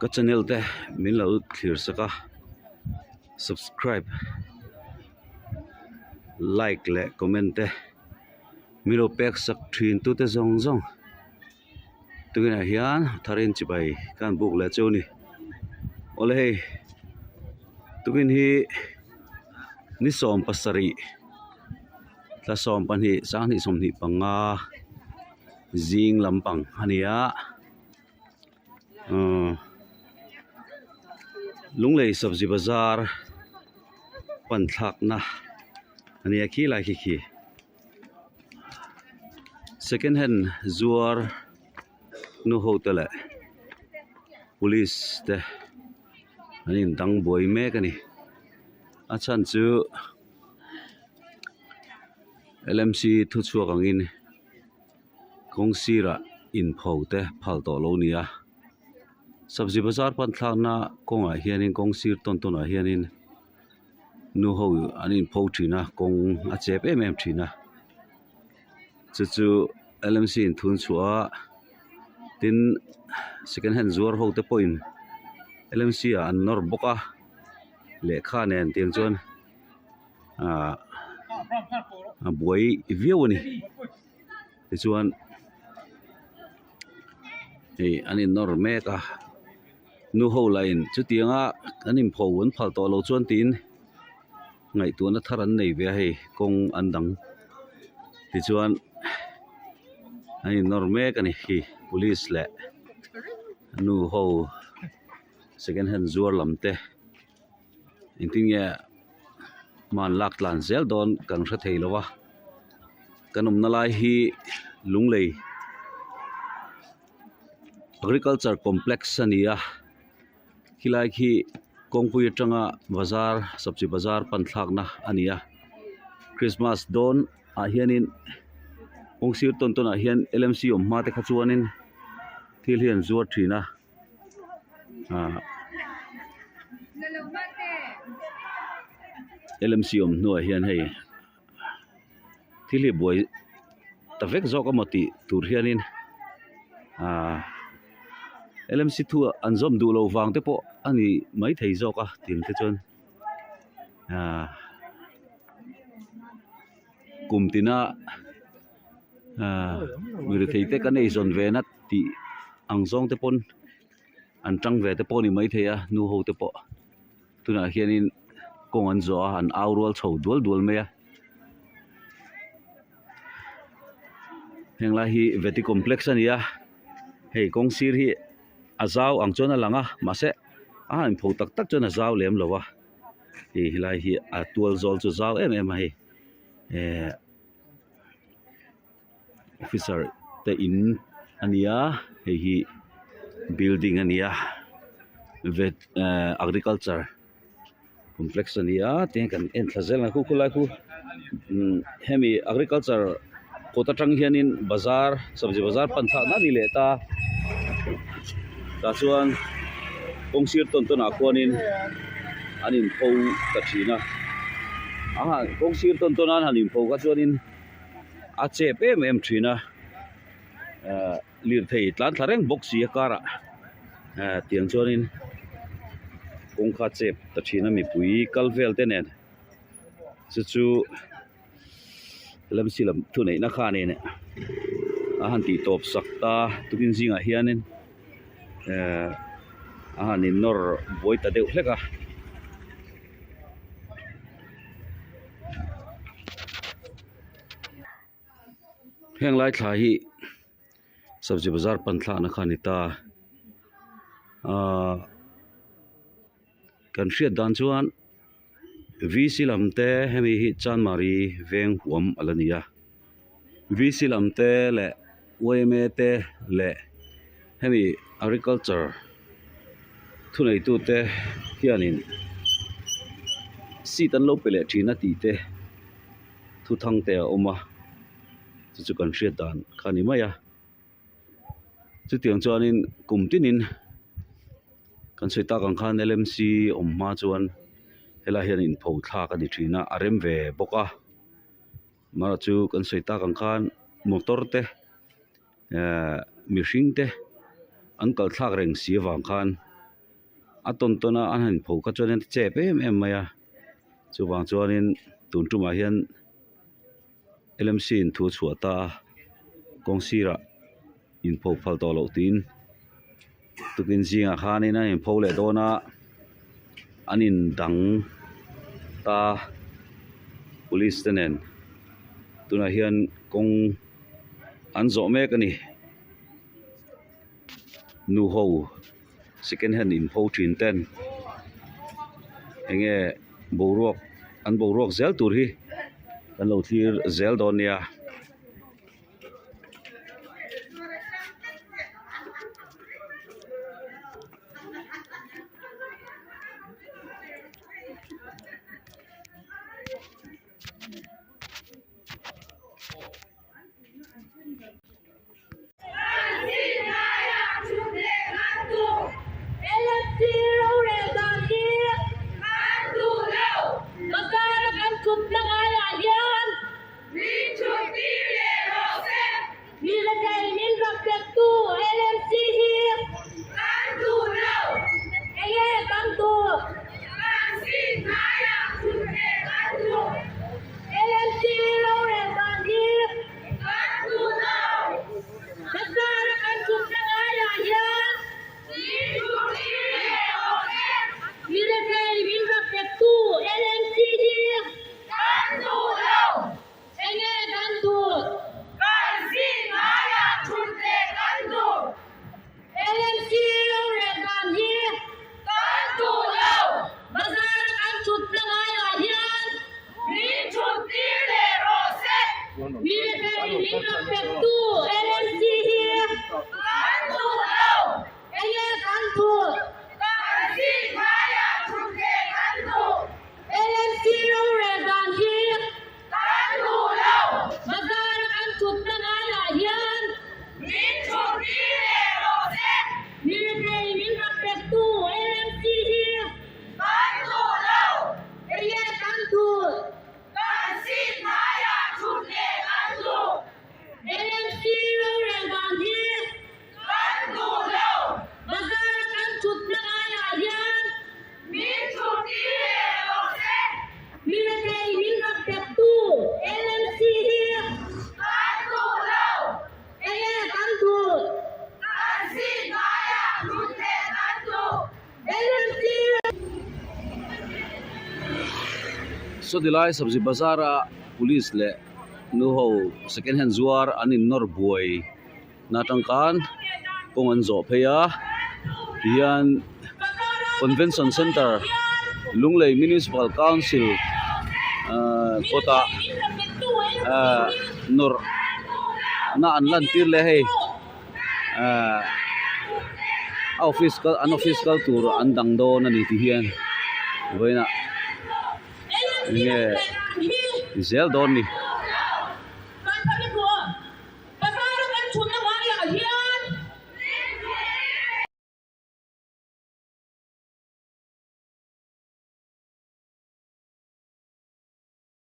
Ka channel te min lo thlir sak a subscribe like leh comment te min lo pek sak thin tu te zawng zawng tunah hian tharin chibai ka han buk leh chu a ni awle hei tukin hi ni 17 thla 12 2025 zing lampang a ni a. Uhh Lunglei sabzi bazar pan thlakna a nia khi lai khi khi second hand zuar nu ho te leh police te an in dang buai mek a ni a chhan chu L M C thu chhuak ang in. Kawng sirah inpho te phal tawh lo a ni a sabzi bazar pan thlakna kawngah hianin kawng sir tawn tawnah hianin nu ho an inpho thin a kawng a chep em em thin a chu chu L M C in thun chhuah a tin second hand zuar ho te pawhin L M C ah an nawr bawk a lehkha nen tiang chuan ahh a buai viau a ni tichuan hei an in nawr mek a nu ho lah in chutianga an inpho an phal tawh lo chuan tiin ngaihtuahna thar an nei ve a hei kawng an dang tichuan an in nawr mek a ni khi police leh nu ho second hand zuar lam te. Engtin nge hman lak tlan zel dawn kan hre thei lo a kan awmna lai hi Lunglei agriculture complex a ni a khilai khi kawngpui atanga bazar sabzi bazar pan thlakna a ni a christmas dawn ah hianin kawng sir tawn tawn ah hian L M C awm hma te kha chuanin thil hi an zuar thin a. L M C awm hnuah hian hei thil hi buai ta vek zawk emaw tih tur hianin ahh L M C thu an zawm duh loh vang te pawh a ni maithei zawk a tin te chuan ahh kum tina ahh mirethei te kan eizawn ve na tih ang zawng te pawn an tang ve te pawh a ni maithei a nu ho te pawh tunah hianin kawng an zawh a an au rual chho dual dual mai a heng lai hi vety complex a ni a hei kawng sir hi a zau ang chuan a lang a mahse a han inpho tak tak chuan a zau lem lo a hei helai hi a tual zawl chu zau em em a hei ehh. Officer te in a ni a hei hi building a ni a vet ehh agriculture complex a ni a tihian kan en thla zel ang khu khulai khu umm hemi agriculture kawt atang hianin bazar sabzi bazar pan thlak na a ni leh ta tah chuan kawng sir tawn tawn ah khuanin an inpho ta thin a kawng sir tawn tawn a an han inpho kha chuanin. A chep em em thin a ahh lirthei tlan thla reng bawk si a karah ahh tiang chuanin kawngka chep ta thin a mipui kal vel te nen chu chu lamsi lam thuneihna khanin a han tih tawp sak ta tukin zingah hianin ehh a han in nawr buai ta deuh hlek a. Heng lai thla hi sabzi bazar pan thlakna kha a ni ta ahh kan hriat dan chuan V C lam te hemi hi chanmari veng huam a la ni a V C lam te leh yma te leh hemi agriculture thuneitute hianin seat an lo pe leh thin a tih te thu thang te a awm a chu chu kan hriat dan kha a ni mai a chutiang chuanin kum tinin kan sawi tak ang khan L M C awm hma chuan helaiah hian inpho thlak a ni thin a a rem ve bawk a amaherawhchu chu kan sawi tak ang khan motor te ehh mihring te an kal thlak reng si avang khan. A tawn tawn a an han pho kha chuan in chep em em mai a chuvang chuanin tun tumah hian L M C in thu a chhuah ta a kawng sirah inpho phal tawh loh tiin tukin zingah khanin an inpho leh dawn a an in dang ta police te nen tunah hian kawng an zawh mek a ni nu ho second hand inpho thin ten enge boruak an boruak zel tur hi kan lo thlir zel dawn nia. Saw tilai sabzi bazar a police leh nu ho second hand zuar an in nawr buai na atang khan kawng an zawh phei a tihian convention centre Lunglei municipal council ahh kawtah ahh nawrh na an lan tir leh a hei ahh a office kal an office kal tur an dang dawn a ni ti hian vawiinah eng nge zel dawn ni.